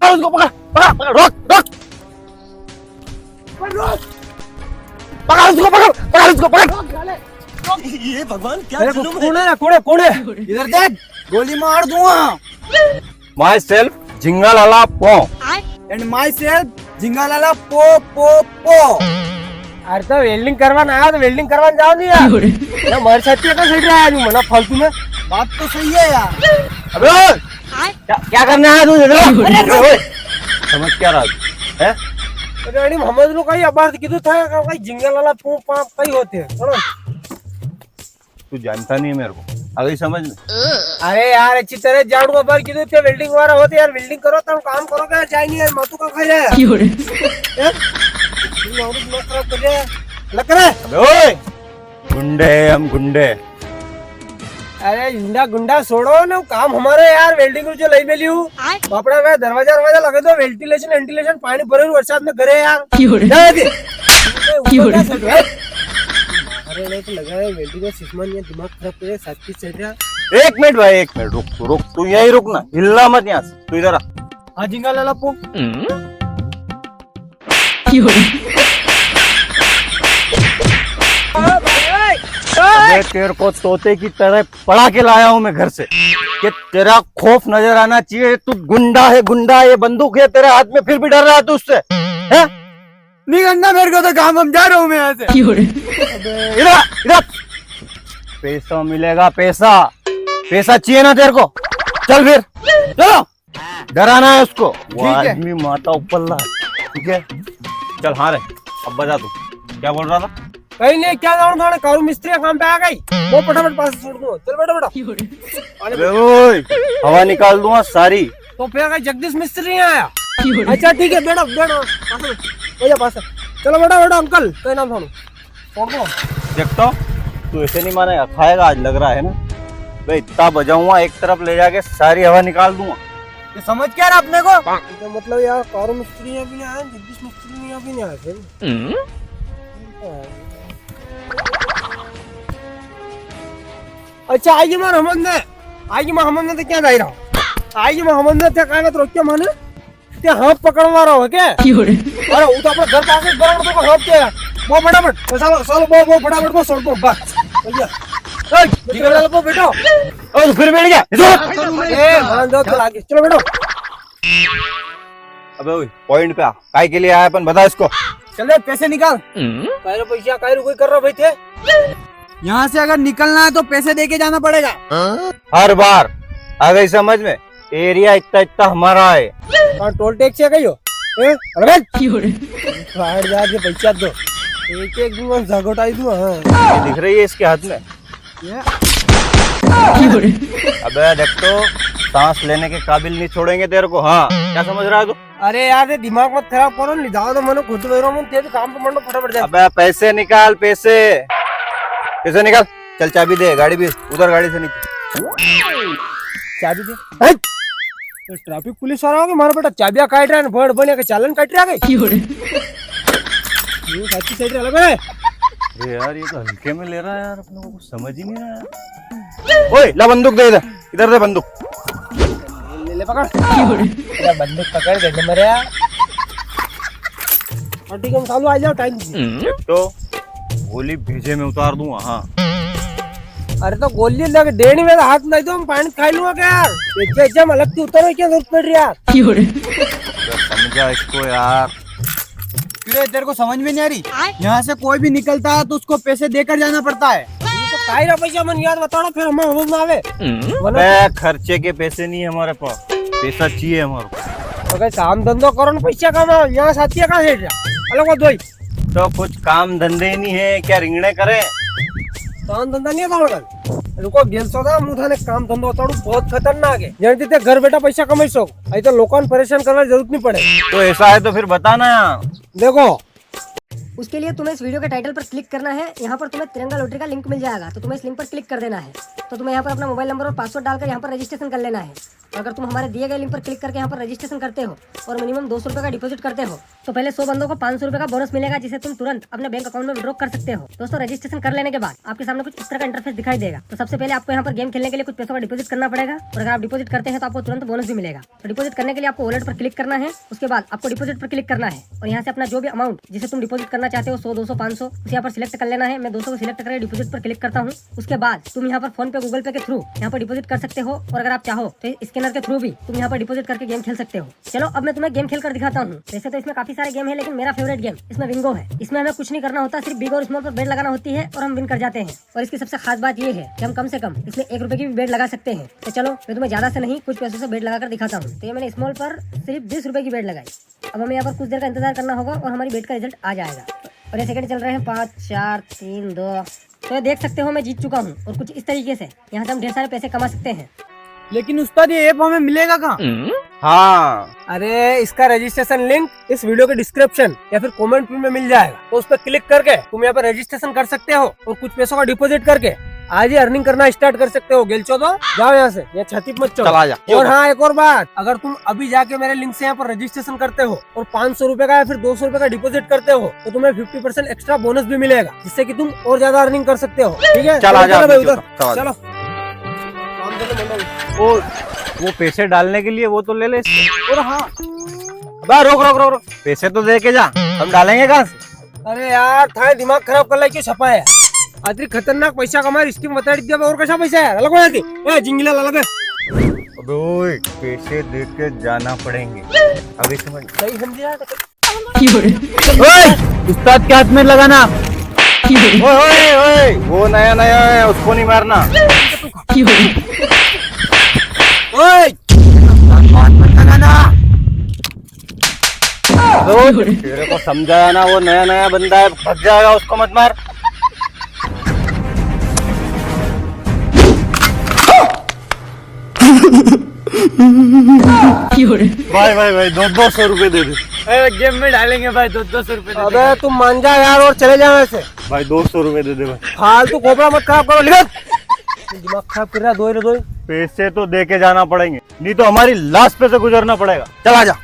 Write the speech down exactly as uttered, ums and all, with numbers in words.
पकड़ उसको, पकड़, पकड़, पकड़, रोक, रोक। पकड़ उसको, पकड़, पकड़ उसको, पकड़। ये भगवान, क्या अरे, जुल्म है। कौन है, कौन है, कौन है? इधर देख, गोली मार दूंगा। Myself झिंगालाला पो। And myself झिंगालाला पो, पो, पो। अरे, तो welding करवाना आया तो welding करवाना जाओ नहीं यार। ना, मारे साथ क्या कर रहा है आदमी, मना फालतू में। बात तो सही है यार। अबे ओए, क्या, क्या करने आया तू इधर? अरे, अरे, ओए, समझ क्या रहा तू? हैं? अरे, अरे, हम लोग का ही आवाज किधर था, का, का झिंगालाला पो, पा, कहीं होते हैं, सुनो। तू जानता नहीं है मेरे को, आ गई समझ में? अरे यार, अच्छी तरह जाड़ू अबार की तो welding वाला होते यार, welding करो, तुम काम करो क्या, जाए नहीं यार, मातू का खा जाए। क्यों रे? हैं? तुम और दिमाग खराब कर दिया। लग रहा है? अबे ओए, गुंडे हैं हम, गुंडे। अरे गुंडा, गुंडा छोड़ो ना, काम हमारो यार, welding को जो लई मेली हूँ। आय। बापड़ा का दरवाजा, दरवाजा लगा दो, ventilation, ventilation, पानी भरे बरसात में घरे यार। क्यों रे? जा दे। क्यों रे? अरे, नहीं तो लगा है, welding का सिस्टम, ये दिमाग खराब करे, साथ की चल रहा। एक मिनट भाई, एक मिनट, रुक, तू रुक, तू यहीं रुक ना, हिलना मत यहाँ से, तू इधर आ। हाँ, झिंगालाला पो। अबे, तेरे को तोते की तरह पढ़ा के लाया हूँ मैं घर से, कि तेरा खौफ नजर आना चाहिए। तू गुंडा है, गुंडा, ये बंदूक है तेरे हाथ में, फिर भी डर रहा है तू उससे, हैं? नहीं करना मेरे को तो काम, हम जा रहा हूँ मैं यहाँ से। अबे, इधर आ, इधर आ। पैसा मिलेगा, पैसा, पैसा चाहिए ना तेरे को? चल फिर, चलो। डराना है उसको। वो ठीक है। आदमी माता ऊपर ला, ठीक है? चल, हाँ रे, अब बता तू, क्या बोल रहा था? कहीं नहीं, क्या जाऊँ, थाने कारू मिस्त्री का काम पे आ गई, वो फटाफट पास छोड़ दूँ। चल बेटा, बेटा। अरे अबे ओए, हवा निकाल दूंगा सारी। तो फिर अगर जगदीश मिस्त्री नहीं आया? अच्छा ठीक है, बैठो, बैठो, पास में। भैया पास में। चलो बैठो, बैठो अंकल, कई नाम थानो? छोड़ दो। देख तो, तू ऐसे नहीं मानेगा, खाएगा आज, लग रहा है ना। बे, इतना बजाऊंगा, एक तरफ ले जाके सारी हवा निकाल दूंगा। ये समझ क्या रहा अपने को? तो मतलब यार, कारू मिस्त्री अभी नहीं आया, जगदीश मिस्त्री नहीं अभी नहीं आया फिर। हम्म। अच्छा, आएगी मार हमद ने, आएगी मार हमद ने तो क्या जाई रहा? आएगी मार हमद ने, ते कागज रोक के माने? ते हाथ पकड़वा रहा हो क्या? क्यों रे? अरे, वो तो अपने घर पास एक बराबर तो हाथ के। वो फटाफट, चलो, चलो, वो, वो फटाफट, वो छोड़ दो, बस। भैया। ए, निकल लो, वो बैठो। ओ, तू फिर बैठ गया। ए, हाँ, दो तो लागे। चलो, बैठो। अबे ओए, point पे आ। काय के लिए आया अपन, बता इसको। चल रे, पैसे निकाल। काय रे पैसा, काय रे कोई कर रहा भाई थे? यहाँ से अगर निकलना है तो पैसे दे के जाना पड़ेगा। हर बार आ गई समझ में? एरिया इतना, इतना हमारा है। हाँ, टोल टैक्स है कहियो? हैं? अरे बे! क्यों रे? बाहर जाके पैसा दो। एक एक दूँ, झगोटाई दूँ, हाँ। ये दिख रही है इसके हाथ में? ये। क्यों रे? अबे देख तो, सांस लेने के काबिल नहीं छोड़ेंगे तेरे को। हाँ, क्या समझ रहा है तू? अरे यार, ये दिमाग मत खराब करो, ले जाओ तो मने खुद बेरो मन, ते भी काम पे मंडो फटाफट जा। अबे पैसे निकाल, पैसे, पैसे निकाल। चल चाबी दे, गाड़ी भी उधर, गाड़ी से नीचे। चाबी दे। हट! तो ट्रैफिक पुलिस वाला हो गया, मारा बेटा चाबियां काट रहा है, बड़ बने के चालान काट रहा है। क्यों रे? ये साची साइड अलग है। अरे यार, ये तो हल्के में ले रहा है यार, अपने को कुछ समझ ही नहीं रहा यार। ओए, ला बंदूक दे इधर, इधर दे बंदूक। ले, ले पकड़। अरे बंदूक पकड़, गंड मरे। और ठीक है, हम चालू आ जाओ, टाइम दीजिए। एक तो गोली भेजे में उतार दूंगा, हाँ। अरे तो गोली लग डेढ़ में तो हाथ नहीं तो हम पानी खाई लूंगा क्या यार? इज्जा, इज्जा में अलग से उतारो, क्या जरूरत पड़ रही है यार? क्यों रे? समझा इसको यार। क्यों रे, तेरे को समझ में नहीं आ रही? आय? यहाँ से कोई भी निकलता है तो उसको पैसे देकर जाना पड़ता है। ये तो काई रा पैसा मन याद बताओ ना, फिर हमें समझ में आवे। वरना बे, खर्चे के पैसे नहीं है हमारे पास, पैसा चाहिए हमारे को। तो कई काम धंधो करो ना, पैसा कमाओ। यहाँ साथी कहाँ है? अलग बात भाई। तो कुछ काम धंधे ही नहीं है क्या, रिंगणे करे? काम धंधा नहीं है थारे कन? रुको, गेल सो था, मु थाने काम धंधो बताड़ू, बहुत खतरनाक है। जण ते घर बैठा पैसा कमाई सको, आई तो लोकां परेशान करवा जरूरत नहीं पड़े। तो ऐसा है तो फिर बताना यार। देखो, उसके लिए तुम्हें इस वीडियो के टाइटल पर क्लिक करना है। यहाँ पर तुम्हें तिरंगा लॉटरी का लिंक मिल जाएगा, तो तुम्हें इस लिंक पर क्लिक कर देना है। तो तुम्हें यहाँ पर अपना मोबाइल नंबर और पासवर्ड डालकर यहाँ पर रजिस्ट्रेशन कर लेना है। अगर तुम हमारे दिए गए लिंक पर क्लिक करके यहाँ पर रजिस्ट्रेशन करते हो और मिनिमम दो सौ रुपये का डिपॉजिट करते हो, तो पहले सौ बंदों को पाँच सौ रुपये का बोनस मिलेगा, जिसे तुम तुरंत अपने बैंक अकाउंट में विड्रॉ कर सकते हो। दोस्तों, रजिस्ट्रेशन कर लेने के बाद आपके सामने कुछ इस तरह का इंटरफेस दिखाई देगा। तो सबसे पहले आपको यहाँ पर गेम खेलने के लिए कुछ पैसों का डिपॉजिट करना पड़ेगा, और अगर आप डिपॉजिट करते हैं तो आपको तुरंत बोनस भी मिलेगा। तो डिपॉजिट करने के लिए आपको वॉलेट पर क्लिक करना है। उसके बाद आपको डिपॉजिट पर क्लिक करना है और यहाँ से अपना जो भी अमाउंट जिसे तुम डिपॉजिट करना चाहते हो, सौ, दो सौ, पाँच सौ, उसे यहाँ पर सिलेक्ट कर लेना है। मैं दो सौ को सिलेक्ट करके डिपॉजिट पर क्लिक करता हूँ। उसके बाद तुम यहाँ पर फोन पे, गूगल पे के थ्रू यहाँ पर डिपॉजिट कर सकते हो, और अगर आप चाहो तो स्कैनर के थ्रू भी तुम यहाँ पर डिपॉजिट करके गेम खेल सकते हो। चलो, अब मैं तुम्हें गेम खेल कर दिखाता हूँ। वैसे तो इसमें काफी सारे गेम है, लेकिन मेरा फेवरेट गेम इसमें बिंगो है। इसमें हमें कुछ नहीं करना होता, सिर्फ बिग और स्मॉल पर बेट लगाना होती है और हम विन कर जाते हैं। और इसकी सबसे खास बात ये है कि हम कम से कम इसमें एक रुपए की भी बेट लगा सकते हैं। तो चलो, मैं तुम्हें ज्यादा से नहीं, कुछ पैसों से बेट लगा कर दिखाता हूँ। तो ये मैंने स्मॉल पर सिर्फ बीस रुपए की बेट लगाई। अब हमें यहाँ पर कुछ देर का इंतजार करना होगा और हमारी बेट का रिजल्ट आ जाएगा। और ये सेकंड चल रहे हैं, पाँच, चार, तीन, दो। तो ये देख सकते हो, मैं जीत चुका हूँ। और कुछ इस तरीके से यहाँ से हम ढेर सारे पैसे कमा सकते हैं। लेकिन उस्ताद, ये ऐप हमें मिलेगा कहाँ? हाँ। अरे, इसका रजिस्ट्रेशन लिंक इस वीडियो के डिस्क्रिप्शन या फिर कमेंट पिन में मिल जाएगा। तो उस पर क्लिक करके तुम यहाँ पर रजिस्ट्रेशन कर सकते हो और कुछ पैसों का डिपॉजिट करके आज ही अर्निंग करना स्टार्ट कर सकते हो। गेलचोदो, जाओ यहाँ से, यहाँ छाती पे मत चढ़ो। चला जा। और हाँ, एक और बात, अगर तुम अभी जाके मेरे लिंक से यहाँ पर रजिस्ट्रेशन करते हो और पाँच सौ रुपए का या फिर दो सौ रुपए का डिपॉजिट करते हो, तो तुम्हें फिफ्टी परसेंट एक्स्ट्रा बोनस भी मिलेगा, जिससे कि तुम और ज्यादा अर्निंग कर सकते हो। ठीक है? चला चलो, जा, चलो भाई, नीचे उधर। चला जा। चलो। वो, वो पैसे डालने के लिए वो तो ले ले इससे। और हाँ। बा, रोक, रोक, रोक, रोक। पैसे तो दे के जा, हम डालेंगे कहाँ से? अरे यार, थाने दिमाग खराब कर ला, क्यों छपाया? अतरी खतरनाक पैसा कमाई, स्कीम बता दी, अब और कैसा पैसा है? अलग हो जाती। ए, जिंगीलाल, अलग है। अबे ओए, पैसे दे के जाना पड़ेंगे। अभी समझ। सही समझे यार। ओए, उस्ताद के हाथ में लगाना। ओए, ओए, ओए, वो नया नया है, उसको नहीं मारना। ओए, ओए, तेरे को समझाया ना, वो नया नया बंदा है, भाग जाएगा, उसको मत मार। भाई, भाई, भाई, दो, दो सौ रुपए दे दे। ए, गेम में डालेंगे भाई, दो, दो सौ रुपए दे दे। अबे, तुम मान जा यार और चले जाओ ऐसे। भाई, दो सौ रुपए दे दे भाई। फालतू खोपड़ा मत खराब करो, निकल। दिमाग खराब कर रहा है, दो ही रे, दो ही। पैसे तो दे के जाना पड़ेंगे, नहीं तो हमारी लाश पे से गुजरना पड़ेगा। चला जा।